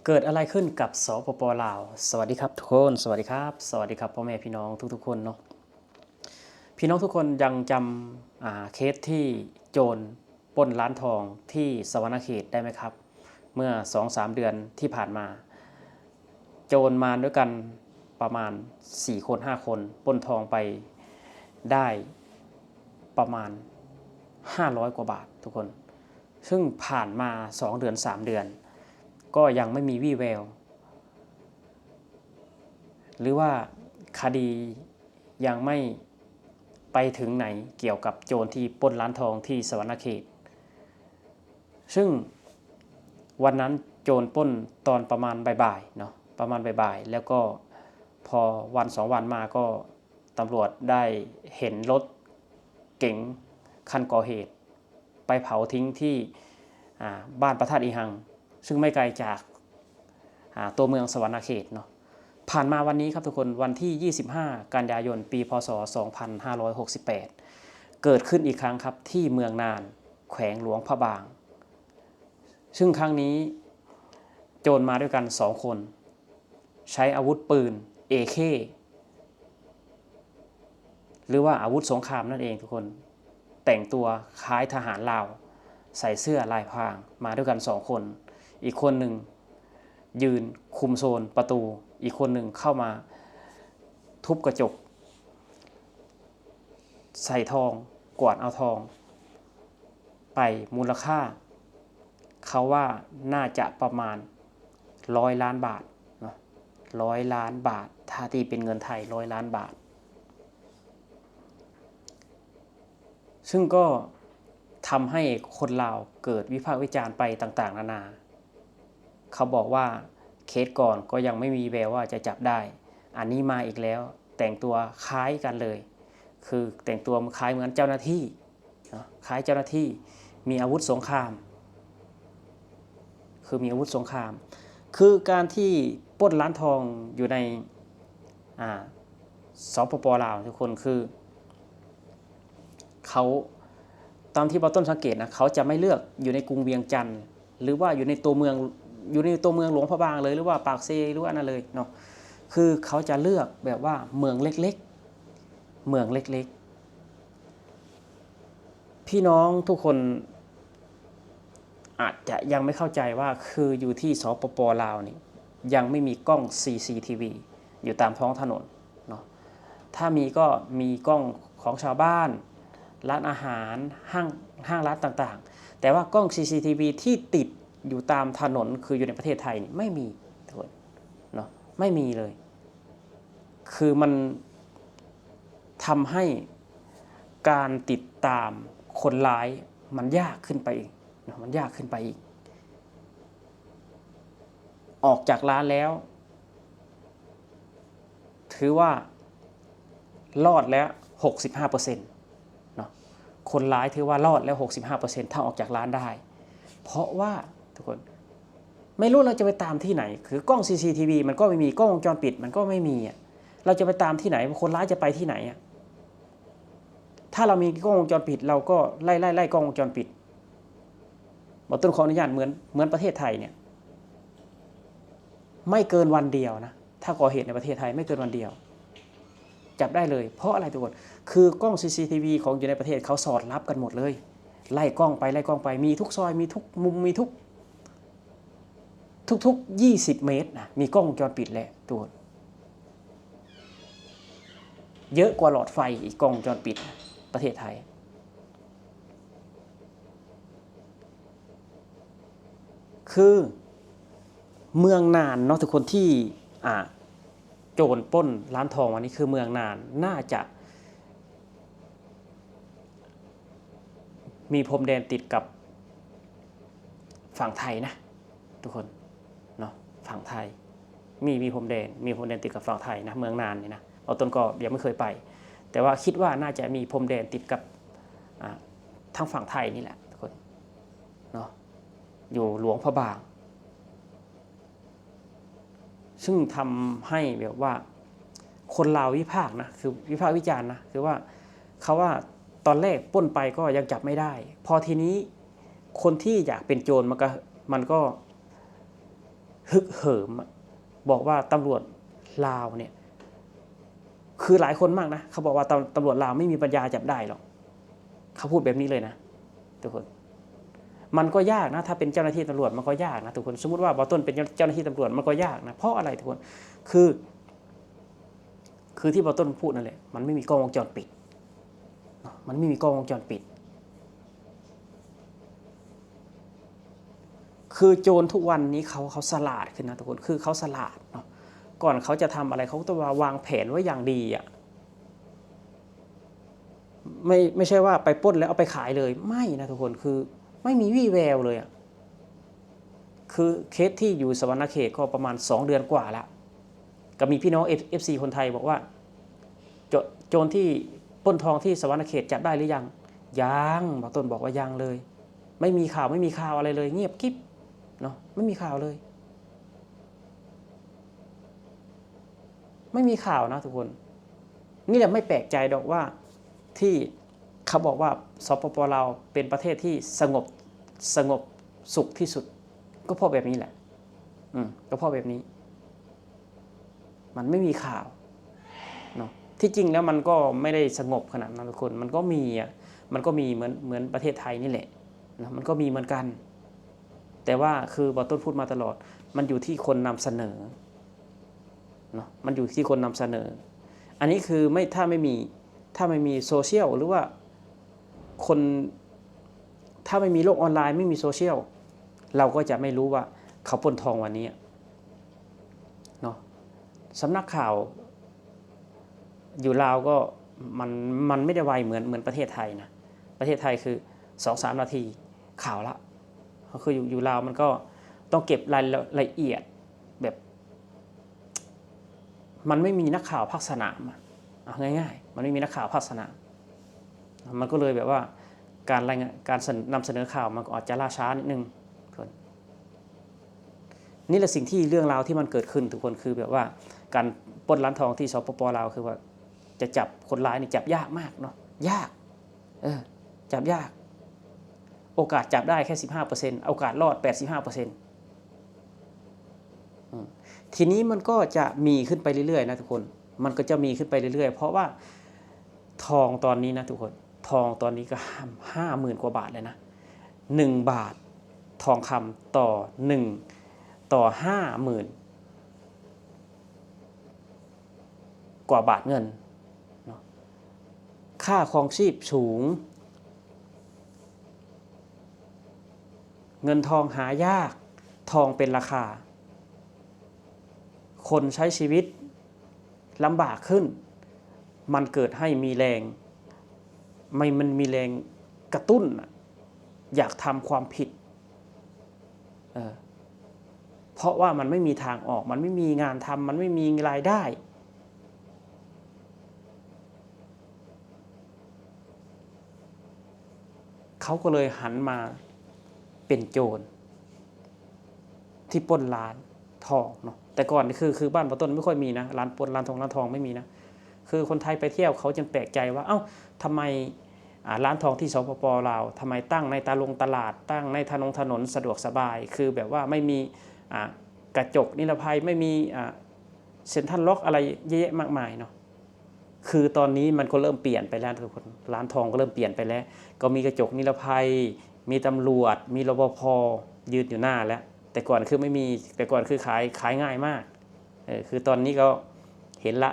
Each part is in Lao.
ເກີດອະໄລຂຶ້ນກັບ ສປປ ລາວ? ສະຫວັດດີຄັບທຸກຄົນ, ສະຫວັດດີຄັບ, ສະຫວັດດີຄັບພໍ່ແມ່ພີ່ນ້ອງທຸກໆຄົນເນາະ. ພີ່ນ້ອງທຸກຄົນຍັງຈຳ ອ່າ ເຄສທີ່ໂຈນປົ້ນຮ້ານທອງທີ່ສະຫວັນນະເຂດໄດ້ໄໝຄັບ? ເມື່ອສອງສາມເດືອນທີ່ຜ່ານມາ ໂຈນມາດ້ວຍກັນປະມານສີ່ຄົນຫ້າຄົນ ປົ້ນທອງໄປໄດ້ປະມານຫ້າຮ້ອຍກວ່າບາດທຸກຄົນ. ຊຶ່ງຜ່ານມາສອງເດືອນສາມເດືອນ ກໍຍັງໄມ່ມີວີ່ແວວ ຫຼືວ່າຄະດີຍັງໄມ່ໄປເຖິງໃນ ກ່ຽວກັບໂຈນທີ່ປົ້ນຮ້ານທອງທີ່ສະຫວັນນະເຂດ. ຊຶ່ງວັນນັ້ນໂຈນປົ້ນຕອນປະມານບ່າຍໆເນາະ, ປະມານບ່າຍໆ ແລ້ວກໍພໍວັນສອງວັນມາກໍຕຳຫຼວດໄດ້ເຫັນລົດເກັງຄັນກໍ່ເຫດ ໄປເຜົາຖິ້ມທີ່ ອ່າ ບ້ານພະທາດອີ່ຮັງ ຊຶ່ງໄມ່ໄກຈາກ ອ່າ ຕົວເມືອງສະຫວັນນະເຂດເນາະ. ຜ່ານມາວັນນີ້ຄັບທຸກຄົນ, ວັນທີຊາວຫ້າ ກັນຍາຍົນ ປີ ພ.ສ. ສອງພັນຫ້າຮ້ອຍຫົກສິບແປດ ເກີດຂຶ້ນອີກຄັ້ງຄັບ ທີ່ເມືອງນານ ແຂວງຫຼວງພະບາງ. ຊຶ່ງຄັ້ງນີ້ໂຈນມາດ້ວຍກັນສອງຄົນ ໃຊ້ອາວຸດປືນ ເອເຄ ຫຼືວ່າອາວຸດສົງຄາມນັ້ນເອງທຸກຄົນ, ແຕ່ງຕົວຄ້າຍທະຫານລາວ ໃສ່ເສື້ອລາຍພາງ ມາດ້ວຍກັນສອງຄົນ, ອີກຄົນໜຶ່ງຢືນຄຸມໂຊນປະຕູ, ອີກຄົນໜຶ່ງເຂົ້າມາທຸບກະຈົກ ໃສ່ທອງ, ກວາດເອົາທອງໄປ ມູນລະຄ່າເຂົາວ່າໜ້າຈະປະມານຮ້ອຍລ້ານບາດເນາະ, ຮ້ອຍລ້ານບາດ, ຖ້າຕີເປັນເງິນໄທ ຮ້ອຍລ້ານບາດ. ຊຶ່ງກໍທຳໃຫ້ຄົນລາວເກີດວິພາກວິຈານໄປຕ່າງໆນານາ. ເຂົາບອກວ່າເຄສກ່ອນກໍຍັງໄມ່ມີແວວວ່າຈະຈັບໄດ້, ອັນນີ້ມາອີກແລ້ວ, ແຕ່ງຕົວຄ້າຍກັນເລີຍ, ຄືແຕ່ງຕົວຄ້າຍເໝືອນເຈົ້າໜ້າທີ່ເນາະ, ຄ້າຍເຈົ້າໜ້າທີ່, ມີອາວຸດສົງຄາມ, ຄືມີອາວຸດສົງຄາມ, ຄືການທີ່ປົ້ນຮ້ານທອງຢູ່ໃນ ອ່າ ສປປ ລາວ ທຸກຄົນ, ຄື ເຂົາ ຕາມທີ່ບ່າວຕົ້ນສັງເກດນະ, ເຂົາຈະໄມ່ເລືອກຢູ່ໃນກຸງວຽງຈັນ ຫຼືວ່າຢູ່ໃນຕົວເມືອງ, ຢູ່ໃນຕົວເມືອງຫຼວງພະບາງເລີຍ ຫຼືວ່າປາກເຊ ຫຼືວ່າອັນນັ້ນເລີຍເນາະ, ຄືເຂົາຈະເລືອກແບບວ່າເມືອງເລັກໆ, ເມືອງເລັກໆ. ພີ່ນ້ອງທຸກຄົນອາດຈະຍັງໄມ່ເຂົ້າໃຈວ່າ ຄືຢູ່ທີ່ ສປປ ລາວນີ້ ຍັງໄມ່ມີກ້ອງ ຊີຊີທີວີ ຢູ່ຕາມທ້ອງຖະໜົນເນາະ. ຖ້າມີກໍມີກ້ອງຂອງຊາວບ້ານ, ຮ້ານອາຫານ, ຫ້າງ, ຫ້າງຮ້ານຕ່າງໆ, ແຕ່ວ່າກ້ອງ ຊີຊີທີວີ ທີ່ຕິດຢູ່ຕາມຖະໜົນ ຄືຢູ່ໃນປະເທດໄທນີ້ ໄມ່ມີທຸກຄົນເນາະ, ໄມ່ມີເລີຍ. ຄືມັນທຳໃຫ້ການຕິດຕາມຄົນຮ້າຍມັນຍາກຂຶ້ນໄປອີກເນາະ, ມັນຍາກຂຶ້ນໄປອີກ. ອອກຈາກຮ້ານແລ້ວ ຖືວ່າລອດແລ້ວຫົກສິບຫ້າເປີເຊັນເນາະ, ຄົນຮ້າຍຖືວ່າລອດແລ້ວຫົກສິບຫ້າເປີເຊັນ ຖ້າອອກຈາກຮ້ານໄດ້. ເພາະວ່າທຸກຄົນ ໄມ່ຮູ້ເຮົາຈະໄປຕາມທີ່ໄຫນ, ຄືກ້ອງ ຊີຊີທີວີ ມັນກໍໄມ່ມີ, ກ້ອງວົງຈອນປິດມັນກໍໄມ່ມີອະ, ເຮົາຈະໄປຕາມທີ່ໄຫນ? ຄົນຮ້າຍຈະໄປທີ່ໄຫນອະ? ຖ້າເຮົາມີກ້ອງວົງຈອນປິດ ເຮົາກໍໄລ່ໆໆກ້ອງວົງຈອນປິດ. ບ່າວຕົ້ນຂໍອະນຸຍາດ ເໝືອນ, ເໝືອນປະເທດໄທນີ້ ໄມ່ເກີນວັນດຽວນະ, ຖ້າກໍ່ເຫດໃນປະເທດໄທໄມ່ເກີນວັນດຽວ ຈັບໄດ້ເລີຍ. ເພາະອະໄລທຸກຄົນ? ຄືກ້ອງ ຊີຊີທີວີ ຂອງຢູ່ໃນປະເທດເຂົາສອດລັບກັນໝົດເລີຍ, ໄລ່ກ້ອງໄປ ໄລ່ກ້ອງໄປ, ມີທຸກຊອຍ, ມີທຸກມຸມ, ມີທຸກ ທຸກໆ ຊາວເມດນະ ມີກ້ອງວົງຈອນປິດແຫຼະທຸກຄົນ, ເຍອະກວ່າຫຼອດໄຟອີກ ກ້ອງວົງຈອນປິດປະເທດໄທ. ຄືເມືອງນານເນາະທຸກຄົນ ທີ່ ອ່າ ໂຈນປົ້ນຮ້ານທອງວັນນີ້ ຄືເມືອງນານ ໜ້າຈະ ມີພົມແດນຕິດກັບຝັ່ງໄທນະທຸກຄົນເນາະ, ຝັ່ງໄທ ມີ ມີພົມແດນ, ມີພົມແດນຕິດກັບຝັ່ງໄທນະ ເມືອງນານນີ້ນະ. ບ່າວຕົ້ນກໍຍັງບໍ່ເຄີຍໄປ ແຕ່ວ່າຄິດວ່າໜ້າຈະມີພົມແດນຕິດກັບ ອ່າ ທາງຝັ່ງໄທນີ້ແຫຼະທຸກຄົນເນາະ, ຢູ່ຫຼວງພະບາງ. ຊຶ່ງທຳໃຫ້ແບບວ່າຄົນລາວວິພາກນະ ຄືວິພາກວິຈານນະ ຄືວ່າເຂົາວ່າຕອນແລກປົ້ນໄປກໍຍັງຈັບໄມ່ໄດ້, ພໍທີນີ້ຄົນທີ່ຢາກເປັນໂຈນ ມັນກໍ ມັນກໍ ຮຶກເຫີມອະ ບອກວ່າຕຳຫຼວດລາວເນ່ຍ ຄືຫຼາຍຄົນມາກນະ ເຂົາບອກວ່າຕຳ ຕຳຫຼວດລາວໄມ່ມີປັນຍາຈັບໄດ້ຫຼອກ ເຂົາພູດແບບນີ້ເລີຍນະທຸກຄົນ. ມັນກໍຍາກນະ ຖ້າເປັນເຈົ້າໜ້າທີ່ຕຳຫຼວດມັນກໍຍາກນະທຸກຄົນ. ສົມມຸດວ່າບ່າວຕົ້ນເປັນເຈົ້າ ເຈົ້າໜ້າທີ່ຕຳຫຼວດ ມັນກໍຍາກນະ. ເພາະອະໄລທຸກຄົນ? ຄື ຄືທີ່ບ່າວຕົ້ນພູດນັ້ນແຫຼະ ມັນໄມ່ມີກ້ອງວົງຈອນປິດເນາະ ມັນໄມ່ມີກ້ອງວົງຈອນປິດ. ຄືໂຈນທຸກວັນນີ້ເຂົາ ເຂົາສະຫຼາດຂຶ້ນນະທຸກຄົນ ຄືເຂົາສະຫຼາດເນາະ. ກ່ອນເຂົາຈະທຳອະໄລ ເຂົາກໍຕ້ອງວ່າວາງແຜນໄວ້ຢ່າງດີອະ ໄມ່ ໄມ່ໃຊ່ວ່າໄປປຸ້ນແລ້ວເອົາໄປຂາຍເລີຍ ໄມ່ນະທຸກຄົນ ຄືໄມ່ມີວີ່ແວວເລີຍອະ. ຄືເຄສທີ່ຢູ່ສະຫວັນນະເຂດກໍປະມານສອງເດືອນກວ່າລະ ກໍມີພີ່ນ້ອງເອັຟ ເອັຟຊີຄົນໄທບອກວ່າ ໂຈ ໂຈນທີ່ປຸ້ນທອງທີ່ສະຫວັນນະເຂດຈັບໄດ້ຫຼືຍັງ? ຍັງ ບ່າວຕົ້ນບອກວ່າຍັງເລີຍ ໄມ່ມີຂ່າວ ໄມ່ມີຂ່າວອະໄລເລີຍ ງຽບກິບເນາະ ໄມ່ມີຂ່າວເລີຍ ໄມ່ມີຂ່າວນະທຸກຄົນ. ນີ້ແຫຼະ ໄມ່ແປກໃຈດອກວ່າ ທີ່ເຂົາບອກວ່າ ສປປ ລາວ ເປັນປະເທດທີ່ສະຫງົບ ສະຫງົບສຸກທີ່ສຸດ ກໍເພາະແບບນີ້ແຫຼະ ອືມ ກໍເພາະແບບນີ້ ມັນໄມ່ມີຂ່າວເນາະ. ທີ່ຈິງແລ້ວມັນກໍໄມ່ໄດ້ສະຫງົບຂະໜາດນັ້ນທຸກຄົນ ມັນກໍມີອະ ມັນກໍມີເໝືອນ ເໝືອນປະເທດໄທນີ້ແຫຼະເນາະ ມັນກໍມີເໝືອນກັນ. ແຕ່ວ່າຄືບ່າວຕົ້ນພູດມາຕະຫຼອດ ມັນຢູ່ທີ່ຄົນນຳສະເໜີເນາະ ມັນຢູ່ທີ່ຄົນນຳສະເໜີ. ອັນນີ້ຄືໄມ່ ຖ້າໄມ່ມີ ຖ້າໄມ່ມີໂຊຊຽວ ຫຼືວ່າຄົນ ຖ້າໄມ່ມີໂລກອອນລາຍ ໄມ່ມີໂຊຊຽວ ເຮົາກໍຈະໄມ່ຮູ້ວ່າເຂົາປຸ້ນທອງວັນນີ້ເນາະ. ສຳນັກຂ່າວ ຢູ່ລາວກໍມັນ ມັນໄມ່ໄດ້ໄວເໝືອນ ເໝືອນປະເທດໄທນະ. ປະເທດໄທຄືສອງສາມນາທີຂ່າວລະ ກໍຄືຢູ່ ຢູ່ລາວມັນກໍຕ້ອງເກັບລາຍລະອຽດແບບ ມັນໄມ່ມີນັກຂ່າວພາກສະໜາມອະ ເອົາງ່າຍໆ ມັນໄມ່ມີນັກຂ່າວພາກສະໜາມ ມັນກໍເລີຍແບບວ່າ ການລາຍງານ ການສະ ນຳສະເໜີຂ່າວມັນກໍອາດຈະລ່າຊ້ານິດໜຶ່ງ. ນີ້ແຫຼະສິ່ງທີ່ ເລື່ອງລາວທີ່ມັນເກີດຂຶ້ນທຸກຄົນ ຄືແບບວ່າການປຸ້ນຮ້ານທອງທີ່ ສປປ ລາວ ຄືວ່າຈະຈັບຄົນຮ້າຍນີ້ຈັບຍາກມາກເນາະ ຍາກ ເອີ ຈັບຍາກ ໂອກາດຈັບໄດ້ແຄ່ສິບຫ້າເປີເຊັນ ໂອກາດລອດແປດສິບຫ້າເປີເຊັນ. ອືມ ທີນີ້ມັນກໍຈະມີຂຶ້ນໄປເລື້ອຍໆນະທຸກຄົນ ມັນກໍຈະມີຂຶ້ນໄປເລື້ອຍໆ ເພາະວ່າທອງຕອນນີ້ນະທຸກຄົນ ທອງຕອນນີ້ກໍຫ້າ ຫ້າໝື່ນກວ່າບາດແລ້ວນະ ໜຶ່ງບາດທອງຄຳຕໍ່ໜຶ່ງ ຕໍ່ຫ້າໝື່ນກວ່າບາດເງິນເນາະ. ຄ່າຄອງຊີບສູງ ເງິນທອງຫາຍາກ ທອງເປັນລາຄາ ຄົນໃຊ້ຊີວິດລຳບາກຂຶ້ນ ມັນເກີດໃຫ້ມີແຮງ ມັນ ມັນມີແຮງກະຕຸ້ນອະ ຢາກທຳຄວາມຜິດ ເອີ ເພາະວ່າມັນໄມ່ມີທາງອອກ ມັນໄມ່ມີງານທຳ ມັນໄມ່ມີລາຍໄດ້ ເຂົາກໍເລີຍຫັນມາເປັນໂຈນທີ່ປຸ້ນຮ້ານທອງເນາະ. ແຕ່ກ່ອນນີ້ຄື ຄືບ້ານບ່າວຕົ້ນບໍ່ຄ່ອຍມີນະ ຮ້ານປຸ້ນ ຮ້ານທອງ ຮ້ານທອງໄມ່ມີນະ. ຄືຄົນໄທໄປທ່ຽວເຂົາຈຶ່ງແປກໃຈວ່າ ເອົ້າ ທຳໄມ ອາ ຮ້ານທອງທີ່ ສປປ ລາວ ທຳໄມຕັ້ງໃນຕາລົງຕະຫຼາດ ຕັ້ງໃນຖະໜົງຖະໜົນສະດວກສະບາຍ ຄືແບບວ່າໄມ່ມີ ອາ ກະຈົກນິລະໄພ ໄມ່ມີ ອາ ເຊັນທຣັນລັອກ ອະໄລເຍອະແຍະມາກມາຍເນາະ. ຄືຕອນນີ້ມັນກໍເລີ່ມປ່ຽນໄປແລ້ວທຸກຄົນ ຮ້ານທອງກໍເລີ່ມປ່ຽນໄປແລ້ວ ກໍມີກະຈົກນິລະໄພ ມີຕຳຫຼວດ ມີ ລປພ ຢືນຢູ່ໜ້າແລ້ວ. ແຕ່ກ່ອນຄືໄມ່ມີ ແຕ່ກ່ອນຄືຂາຍ ຂາຍງ່າຍມາກ ເອີ ຄືຕອນນີ້ກໍເຫັນລະ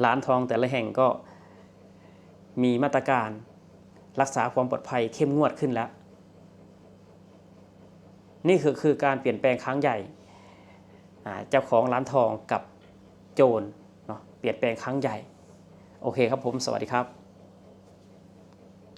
ຮ້ານທອງແຕ່ລະແຫ່ງກໍມີມາດຕະການ ລັກສາຄວາມປອດໄພເຂັ້ມງວດຂຶ້ນແລ້ວ. ນີ້ຄື ຄືການປ່ຽນແປງຄັ້ງໃຫຍ່ ອາ ເຈົ້າຂອງຮ້ານທອງກັບໂຈນເນາະ ປ່ຽນແປງຄັ້ງໃຫຍ່. ໂອເຄຄັບຜົມ ສະຫວັດດີຄັບ.